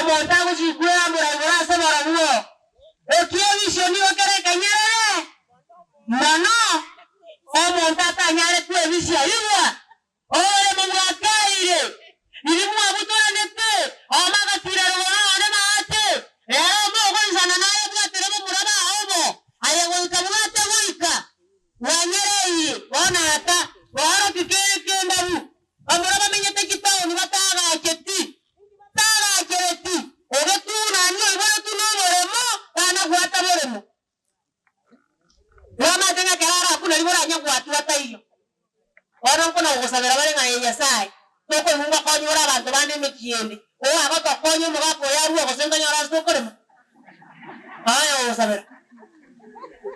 Omonto agochikweyambora igoro ase barabwo. Ekiebisio nigo kere ekenyerere mono, omonto atanyare kwebisia. Igwa! Oboremo bwakaeire, riria mwabutoranete, omo agatiira rogoro na onde maate. Rero omogoisana naye obwatere bomura bao obo, aye goika bwate goika bwanyereire. Bono ata booroki kere kendabu, bamura bamenyete chitaoni batagacheti, batagachereti, ogetunani oiboretwe noboremo, bana gwata boremo. Bw'amate ng'a ekero arakune ribu oranye gwatwa taiyo. Bono nkona gogosabera bare ng'a aye Nyasae, tokoigwa ngokonya ore abanto bande emechie ende, oo agotokonya omogaka oyo arue gose ntonyore ase tokorema. Aye ogosabera.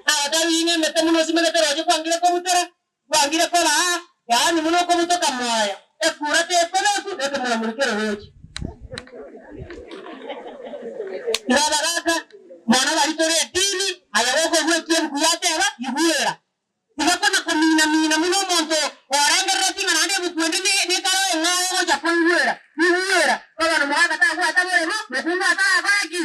Nagotebirie ng'a emete buna osimegete roche kwangire kobutera, kwangire koba aa, yaani buna okobutoka moyo, ekura tekobeku, ekemura-muri kere roche. Igo abagaka, mono baria tore edini, aye gokoigwa eki ebuku yateba, igwera. Tiga kona komina-mina buna omonto orengereretie ng'a naende ebuku ende nekare eng'ao ogocha koigwera. Igwera, bono omogaka tabwata boremo, mokungu atarakora ki?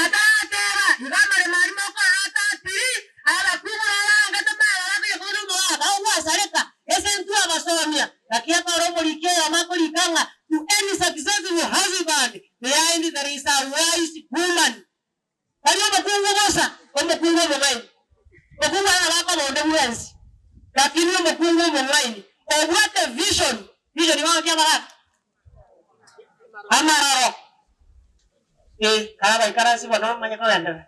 Atarateba, igo amaremo aria mokorora atatiri, abakungu nabo barangete magega bakonya kobuna omogaka ogwasareka, ase intwe abasomia. Gaki akore omoriki oyomo akorika ng'a to any successful husband behind there is a wise woman. Tari omokungu bosa, omokungu omong'aini. Mokungu aye nabo akoba onde bwensi, lakini omokungu omong'aini obwate vision, vision bono ki abagaka? Amaroro. Eh, kara baikaransi bono manye kogenderera.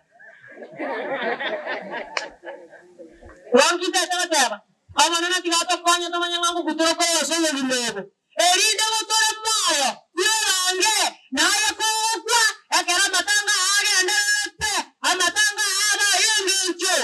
Nonki ntete goteba, Omonene tiga atokonye tomanye ng'a ngoku tore ase obogima obo. Erinde gotore moyo twebange, naye kogokwa, ekero amatanga aya agendererete, amatanga aya abe ay'engencho.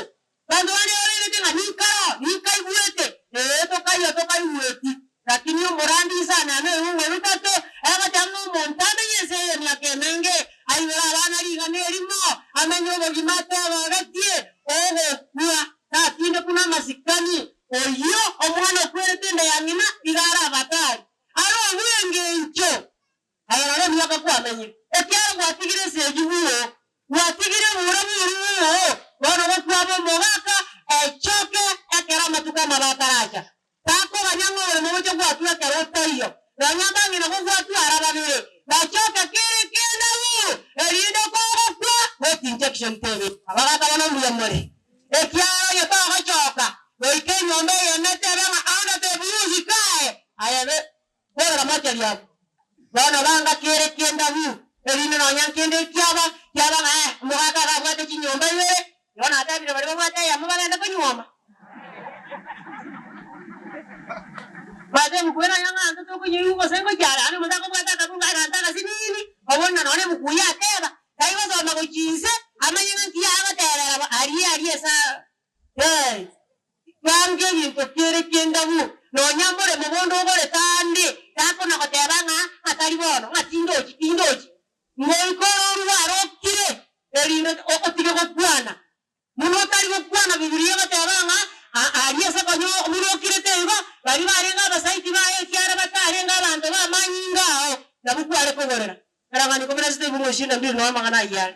Abanto bande baberete ng'a ninkaro, ninkaigwete, ee, tokaiyo tokaigweti. Lakini omorandi isano ane ebungo bitato, egoteba ng'a omonto amenye ense eye emiaka emenge, aibore abana rigana erimo, amenye obogima ategogetie, ogokwa, tatinde buna amasikani, Oyio omwana okwerete enda ya ng'ina iga are abatari, are obw'engencho. Aye rora emiaka kwamenyire, ekiagera gwatigire esegi bwoo, gwatigire obura bw'oru bwoo, bono gokwaba omogaka, echoke ekero amatuko amabe ataracha. Takoganya ng'a oboremo boche gwatwa ekero otaiyo, nonya mbang'ina gogwatwara babere, bachoke kere kende bwoo, erinde kogokwa goeti injection tebe. Abagaka bono mbuya more. Ekiagera onye togochoka goika enyomba eyemo etebe ng'a under the blue sky, aye be kwerora mochari abwo. Bono banga kere ki'endabu, erinde nonya nkende ekiaba, kiaba ng'a eh, omogaka iga abwate chinyomba ibere, igo natebire baria babwate eyemo bagende konyuoma. Bwate ebuku eye nonya ng'a intwe tokonyeigwa gose ngochia are, yaani omonto akobwata akabunga aganto agasinini, obonda nonya ebuku eyio ateba, Tari gosoma gochia inse, amanye ng'a nki agotebera bo aria aria ase Hey, bange ebinto kere ki'endabu, nonya mboremo bonde ogorete ande, takona goteba ng'a ng'a tari bono, ng'a tindochi, tindochi. Ngoika ororu gwarokire, erinde otige gokwana. Buna otari gokwana Bibilia egoteba ng'a aria ase konya buna okirete igo, baria barenge abasaiti baye ekiagera batarenge abanto b'amanyinga ao, nabwo kware kogorera. Erang'ani ikomi na sita ibungo ishirini na mbili noo amang'ana ayio are.